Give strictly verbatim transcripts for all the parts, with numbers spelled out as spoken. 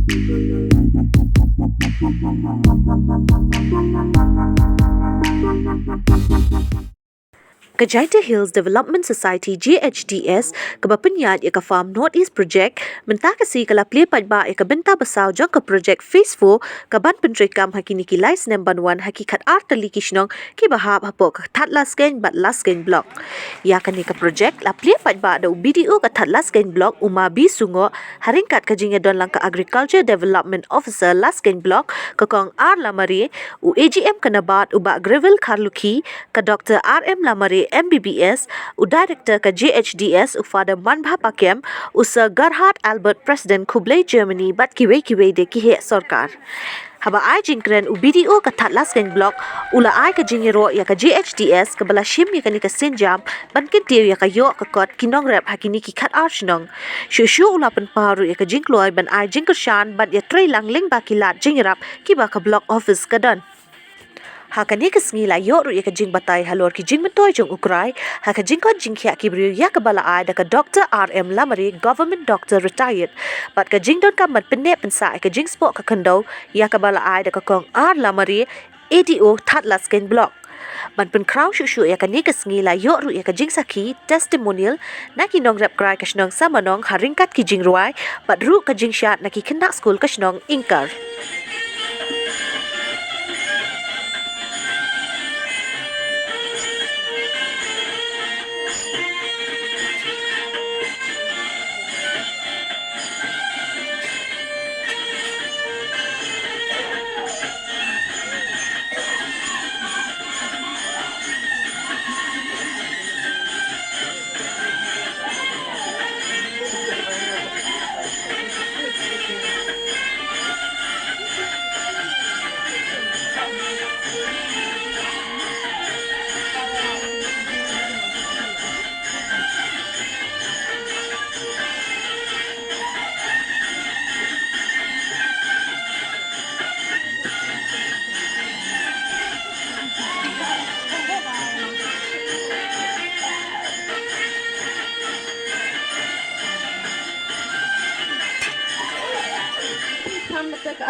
Ka Jaintia Hills Development Society, J H D S, kaba pynïaid ïa ka Farm North East Project, mynta ka sngi ka la plie paidbah ïa ka bynta ba saw jong ka project Phase four, kaban pyntreikam ha kine ki lai snem ban wan ha ki khatar tylli ki shnong kiba hap hapoh ka Thadlaskein bad Laskein Block. Ïa kane ka project la plie paidbah da u B D O ka Thadlaskein Block, u Ma B Sungoh, ha ryngkat ka jingïadon lang ka Agriculture Development Officer Laskein Block, ka Kong R Lamare, u A G M ka NABARD, u Bah Greville Kharlukhi, ka Doctor R M Lamare, M B B S, u Director ka J H D S, u Father Manbha Pakem, u Sir Gerhard Albert, President Khublei Germany, bad kiwei kiwei de ki heh sorkar. Haba ai jingkren u B D O ka Thadlaskein Block, u la ai ka jingïaroh ïa ka J H D S kaba la shim ïa kane ka sienjam ban kyntiew ïa ka ïoh ka kot ki nongrep ha kine ki khatar shnong. Shuh shuh u la pynpaw ruh ïa ka jingkloi ban ai jingkyrshan bad ïatreilang lyngba ki lad jingïarap kiba ka Block Office ka don. Ha kane ka sngi la ïoh ruh ïa ka jingbatai halor ki jingmyntoi jong u Krai ha ka jingkot jingkhiah ki briew ïa kaba la ai da ka Doctor R M Lamare, Government Doctor, Retired, bad ka jingdonkam ban pynneh pynsah ïa ka jingspah ka khyndew ïa kaba la ai da ka Kong R Lamare, A D O Thadlaskein Block. Ban pynkhraw shuh shuh ïa kane ka sngi la ïoh ruh ïa ka jingsakhi, testimonial, na ki nongrep Krai ka shnong Samanong ha ryngkat ki jingrwai bad ruh ka jingshad na ki khynnah skul ka shnong Ingkar.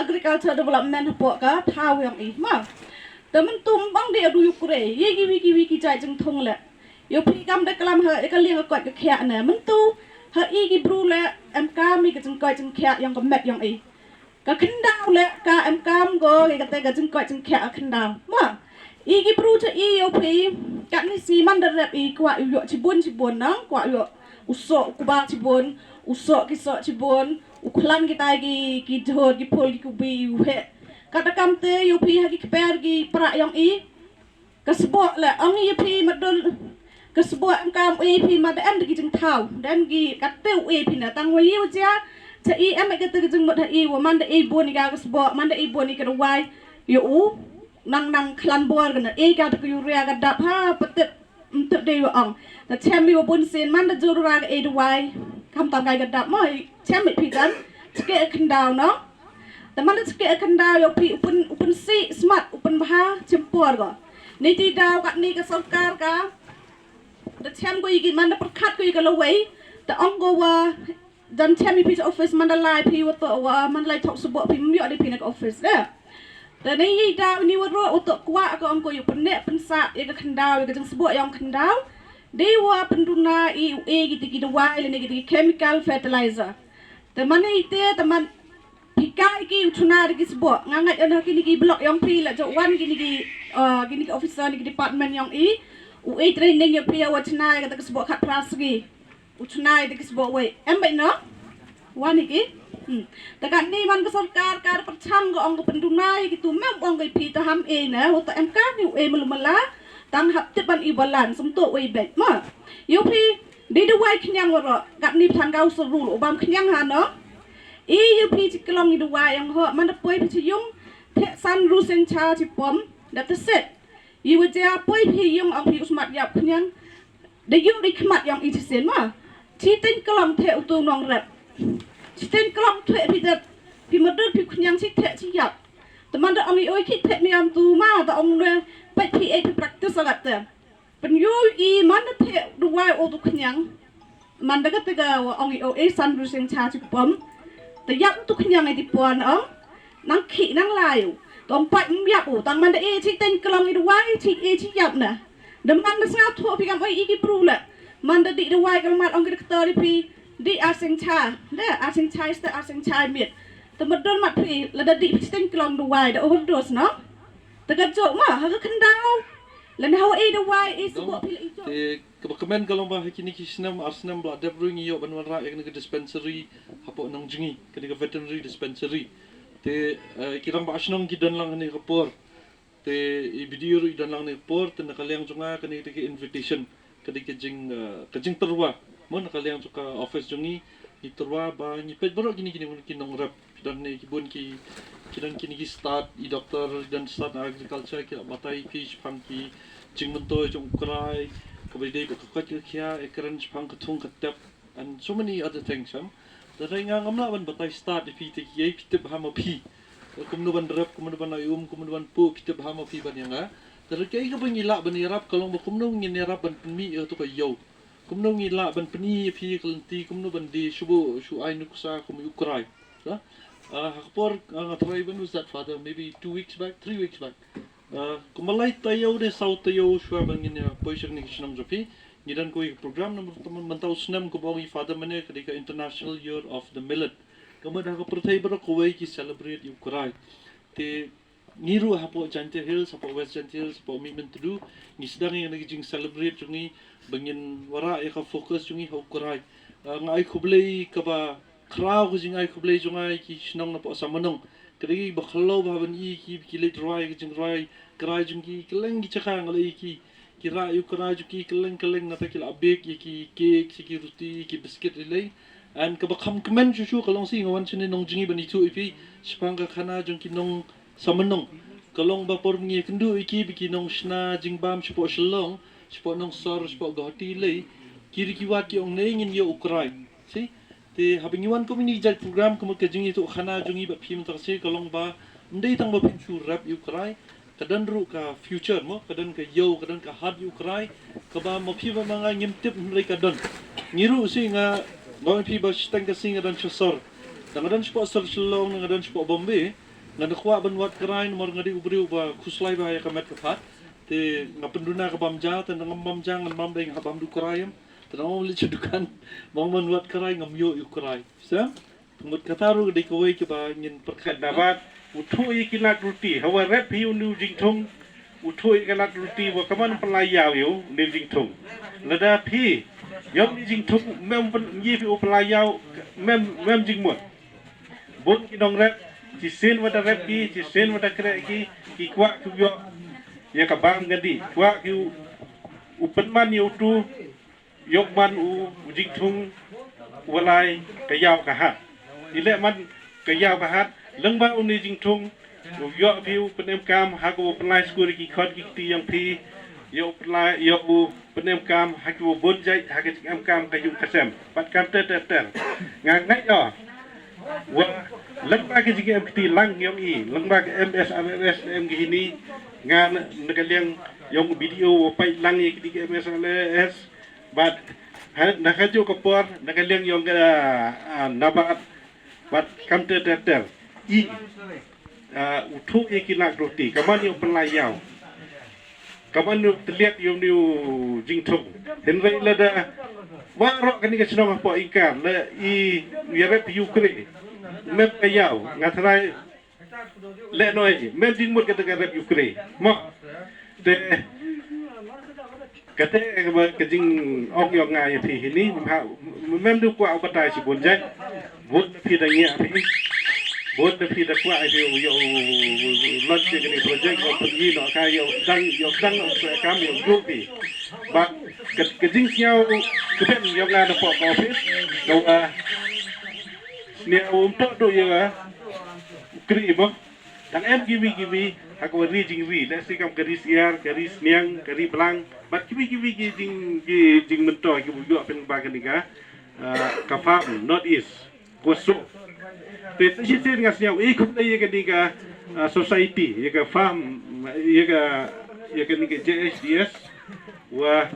Agriculture development hapoh ka thaw ïong i ma. Te mynta ym bang de adu ïu kre ïa kiwi kiwi ki jait jingthung leh. Ïoh phi kam da klam ha ka liang ka koit ka khiah ne mynta ha i ki bru leh em kam i ka jingkoit jingkhiah ïong ka met ïong i. Ka khyndaw leh ka em kam ko ïa kata ka jingkoit jingkhiah ka khyndaw. Ma i ki bru cha i ïoh phi katni sngi man da rep i kwah ïoh chibun chibun nang kwah ïoh u soh u kba chibun u soh ki soh chibun u khlan kita ki ki jhur ki phul ki kubi u heh. Kata kam te ïoh phi ha ki kper ki pra ïong i. Ka sboh leh ong ïa phi ma dul ka sboh em kam ïa phi ma da em da ki jingthaw da em ki ka teu ïa phi na tang wa ïa u jia cha i em ka teu ka jingmut ha i wa man da i bun i ka ka sboh man da i bun i ka dawai ïa u nang nang khlan bor ka na i ka da ka yuria ka dap ha patep mtep dei wa ong da chem i wa bun sin man da jur ra ka i dawai kam tam kai ka dap mo chem i phi dan chke khyndaw no. Te man da chke khyndaw ïa phi u pyn u pynsi smat u pynbha chimpor ko. Ni ti daw katni ka sorkar ka da chem ko ïa ki man da pyrkhat ko ïa ka lawei. Te ong ko wa jan chem ïa phi cha office man da lai phi wa to wa man da lai thok sboh phi ym ïoh dei phi na ka office de. Te ni daw ni wa ro wa to kwah ko ong ko ïa u pynneh pynsah ïa ka khyndaw ïa ka jingsboh ïong khyndaw. Dei wa pynduna i u e ki ti ki dawai lane ki ti ki chemical fertilizer. Te man ite te man phi kai ki u chuna da ki sboh nga ngait ïa na kini ki block ïong phi la jok wan kini ki kini ki officer ni ki department ïong i u e training ïa phi ïa wa chuna ïa kata ka sboh khat phra sngi u chuna ïa ki sboh wei em bai no wan ïa ki. Te katni man ka sorkar ka pyrchang ka ong ka pynduna ïa ki tu mem ong ka phi ta ham e na wa ta em ka ni u e malu mala tang hap tip ban i balan sum to wei bet ma ïa phi. Dei dawai khñiang waroh katni phan ka u saru u bam khñiang ha no. I ïa phi chi klong i dawai ïong ho man da poi phi chi yung theh san ru seng cha chi pom da te set. I wa ja poi phi yung ong phi u smat ïap khñiang. Da yung ri khmat ïong i chi sen ma chi teng klong theh u tu nong rep. Chi teng klong theh phi dat phi ma dut phi khñiang chi theh chi ïap. Te man da ong i oi khit theh mi am tu ma da ong ne pet phi e phi practice agat te. Pynïoh i man da theh duwai o tu khñiang. Man da ka tega wa ong i o e san ru seng cha chi pom. Ïap tu khñiang ai di puan ong. Nang khih nang lai u. Tong pat ym ïap u. Tang man da e chi ten klong i dawai chi e chi ïap na. Da man da sngaw thoh phi kam oi i ki bru la. Man da di dawai ka mat ong ki doktor i phi di arseng cha. Da arseng cha ista arseng cha miet. Te ma don mat phi la da di phi chi ten klong dawai da overdose no. Te ka jok ma ha ka khyndang. La na hawa e dawai e sibok phi la i jok. Te kaba kmen ka long ba ha kine ki snem ar snem ba la dep ruh ngi ïoh ban wanrah ïa kane ka dispensary hapoh nong jong ngi, kane ka veterinary dispensary. Te eh, ki rangbah shnong ki don lang ha kane ka por. Te i video ruh i don lang ha kane ka por, te na ka liang jong nga kane ka invitation, ka dei ka jing eh, ka jingtyrwa mo na ka liang jong ka office jong ngi. Ngi tyrwa ba ngi peit baroh kine kine ki nongrep. Ki don ne ki bun ki, ki don kine ki stad i doktor, ki don stad agriculture, ki la batai phi shaphang ki jingmyntoi jong u krai, kaba dei ba ka koit ka khiah, e kren shaphang ka thung ka tep, and so many other things, em. Te hynrei nga ngam lah ban batai stad ïa phi, te kiei phi tip ha ma phi. Kumno ban rep, kumno ban ai um, kumno ban puh, phi tip ha ma phi ban ïa nga. Te hynrei kaei kaba ngi lah ban ïarap ka long ba kumno ngin ïarap ban pynmih ïa katu ka ïew. Kumno ngi lah ban pyni ïa phi ïa ka lynti kumno ban die shuh shuh ai nuksa kum u krai. Ha ka por nga trai, when was that, Father? Maybe two weeks back, three weeks back. Kumba lai taïew ne saw taïew shuwa ba ngin ïa poi sha kane ka shnong jong phi, ngi don kawei ka program namar mynta u snem kaba ong i Father mynne ka dei ka International Year of the Millet. Ka mut ha ka pyrthei baroh kawei ki celebrate ïa u krai. Te ngi ruh hapoh Jaintia Hills, hapoh West Jaintia Hills, hapoh Mihmyntdu, ngi sdang ïa kane ka jing celebrate jong ngi ba ngin wanrah ïa ka focus jong ngi ha u krai. Nga ai khublei kaba khraw, ka jing ai khublei jong nga ïa ki shnong napoh Samanong. Ka dei ba khlaw ba ban i ki, ki leit rwai ka jingrwai krai jong ki kylleng ki jaka, nga la i ki, ki rah ïa u krai jong ki kylleng kylleng, nangta ki la bake ïa ki cake, ki ruti, ki biscuit lei lei. And kaba kham kmen shuh shuh ka long shi nga wan shane nong jong ngi ban ithuh ïa phi shaphang ka khana jong ki nong Samanong. Ka long ba por ngi kynduh ïa ki ba ki nong shna jingbam shapoh Shillong, shapoh Nongsor, shapoh Guwahati lei, ki ri ki wad ki ong ne ngin ïoh u krai. Shi te haba ngi wan kum ini jait program, ka mut ka jingïathuh khana jong ngi bad phi mynta ka sngi ka long ba ym dei tang ba phin shu rep ïa u krai, ka don ruh ka future mo, ka don ka ïew, ka don ka hat ïa u krai kaba ma phi bad ma nga ngim tip hynrei ka don. Ngi ruh shi nga, nga ong ïa phi ba shiteng ka sngi nga don sha sor. Te nga don shapoh sor Shillong, nga don shapoh Bombay, nga kwah ban wad krai namar nga dei u briew ba khuslai bha ïa ka met ka phad. Te nga pynduna ka bam ja, te nga bam ja ngan bam dei nga bam du krai em. Te nga ong leit sha dukan, bam ban wad krai ngam ïoh ïa u krai. Sa? Mut kata ruh dei kawei kaba ngin pyrkhat. Nabat u thuh ïa ki lad ruti, hawa rep hi u new jingthung, u thuh ïa ki lad ruti wa kaman pynlai ïaw ïa u new jingthung. Lada phi ïoh ni jingthung mem pyn-, ngi phi u pynlai ïaw mem, mem jingmut. Bun ki nongrep, ki sien wa da rep ki, ki sien wa da kreh ki, ki kwah ki ïoh ïa ka bam gadi, kwah ki u, u pynman ïa utu, ïoh man u, u jingthung, u lai ka ïaw ka hat. I leh man ka ïaw ka hat, lyngba une jingthung, u ïoh phi u pynemkam, ha ka u pynlai skul ki khon ki kti ïong phi, ïoh u pynlai, ïoh u pynemkam, ha ki u bun jait, ha ka jingemkam ka ïung ka sem. Pat kam ter ter ter. Nga ngeit ïoh. Wa, lyngba ka jingem kti lang ïong i, lyngba ka M S R L S em ki hini, nga na, na ka liang ïong B D O wa pait lang ïa ki M S R L S, Bad ha, na kajuh ka por, na ka liang ïong ka, ah, Nabat, bad kam ter ter ter. I, ah, u thuh ïa ki lad ruti, kaman ïa u pynlai ïaw. Kaman ïa u tylliat ïa une u jingthung. Hynrei lada, waroh kane ka shnong hapoh Ingkar, la i, u ïarep ïa u kri. Mem ka ïaw, nga tharai, leh noi, mem jingmut kata ka rep ïa u kri. Mo. Te, kata ka ba, ka jingong ïong nga ïa phi hini, ha, mem du kwah u batai shibun jait. Bun phi da ngiah phi. Bun phi da kwah phi u ïoh u, u, u, u launch ïa kane project, ïoh pynmih noh ka, ïoh dang, ïoh dang noh ka kam, ïoh ïoh phi. Bad, ka, ka jingsngew, ka ben ïong nga da pok office, ka, ah, sniew um tok du ïa, u kri mo. Dang em kiwi kiwi, ha ka ri jingri, lehse kam ka ri Siar, ka ri Sniang, ka ri Blang, bad kiwi kiwi ki jing, ki jingmyntoi, ki bujok pynba kane ka, ah, ka farm, North East, Koso. Te, te shisien nga sniaw, eh, khublei ïa kane ka, ah, society, ïa ka farm, ïa ka, ïa kane ka J H D S, wa,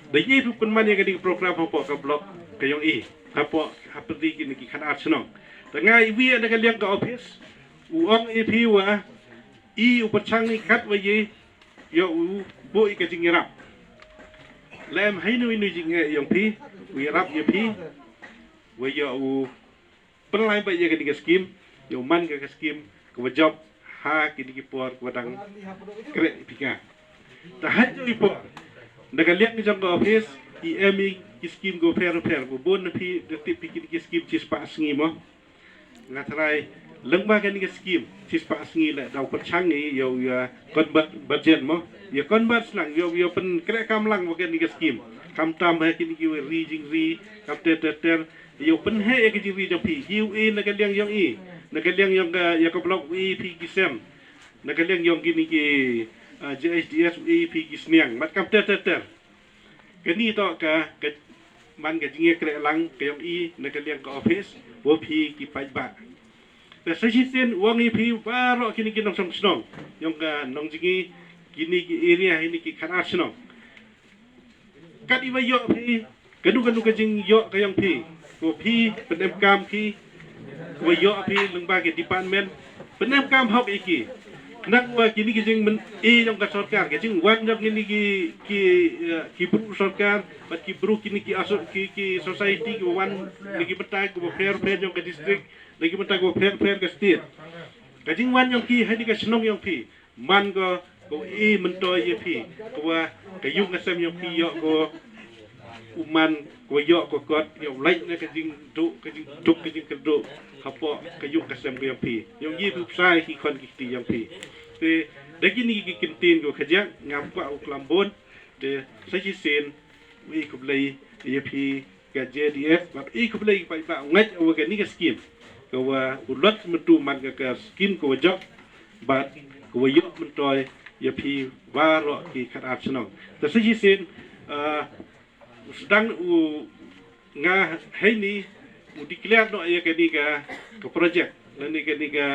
da ïa pynman ïa kane ka program hapoh ka block, ka ïong i, hapoh, hapoh di kine ki khatar shnong. Te nga i wi na ka liang ka office u ong i phi wa i u pyrchang ni kat wa ye yo u bo i ka jingirap. Lem hai nu inu jing e yong phi u irap ye phi wa yo u pynlai ba ye ka ni ka skim yo man ka ka skim ka wa jop ha ki ni ki por ka wa dang kre phi ka. Ta hai jo i por na ka liang jong ka office i em i ki skim ko pher pher ko bon na phi da tip phi ki ni ki skim chi spah sngi mo. Nga trai leng ba ka ni ka skim chi spah sngi le dau pyrchang ni yo ya kon bat budget mo ya kon bat snang yo yo pen kre kam lang ba ka ni ka skim kam tam ha ki ni ki ri jing ri kam ter ter ter yo pen he ya ki jing ri jong phi ki u e na ka liang yong i na ka liang yong ka ya ka blok u e phi ki sem na ka liang yong ki ni ki J H D S u e phi ki sniang mat kam ter ter ter. Ka ni to ka ka man ka jing ya kre lang ka yong i na ka liang ka office wo phi ki pait ba. Te sa shisien wang i phi baroh ki ni ki nong song snong yong ka nong jing i ki ni ki area hi ni ki khat ar snong. Kat i wa yo phi ka nu ka nu ka jing yo ka yong phi ko phi penem kam phi ko yo phi leng ba ki department penem kam hok i ki. Knak wa ki ni ki jing men i yong ka sorkar ka jing wan yong ki ni ki ki ki bru sorkar bat ki bru ki ni ki aso ki ki society ki wan ni ki betai ko pher pher yong ka district ni ki betai ko pher pher ka state. Ka jing wan yong ki hai ni ka snong yong phi man ko ko i mentoi ya phi ko wa ka yung ka sem yong phi yo ko u man ko yo ko kot yo lait na ka jing du ka jing duk ka jing kerdu hapo ka yung ka sem ko yong phi yong yi bu psai ki kon ki ti yong phi. Te da ki ni ki kintin ko ka jang ngam kwa u klam bon te sa chi sen wi ko blai ya phi ka J D F ba i ko blai ba ba ngat wa ka ni ka skim ko wa u lot mentu man ka ka skim ko wa jok ba ko wa yok mentoi ya phi baroh ki khat ar snong. Te sa chi sen u sedang u nga hai ni u declare no ya ka ni ka ka project la ni ka ni ka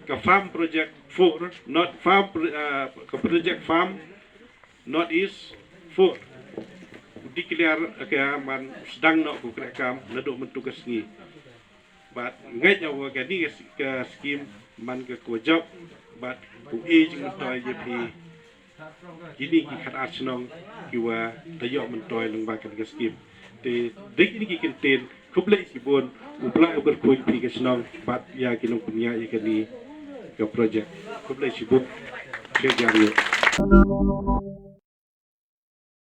ka farm project four not farm ka project farm not is four u declare ka man u sedang no ku kre kam na do mentu ka sngi. Bat ngai ya wa ka ni ka skim man ka ko job bat ku e jing mentoi ya phi ki ni ki khat ar snong ki wa ta yo mentoi leng ba ka ni ka skim. Te dik ni ki kintin khublei si bon u blai u berkhuin phi ka snong bat ya ki nong punya ya ka ni ka project khublei si bon. Ke jang yo.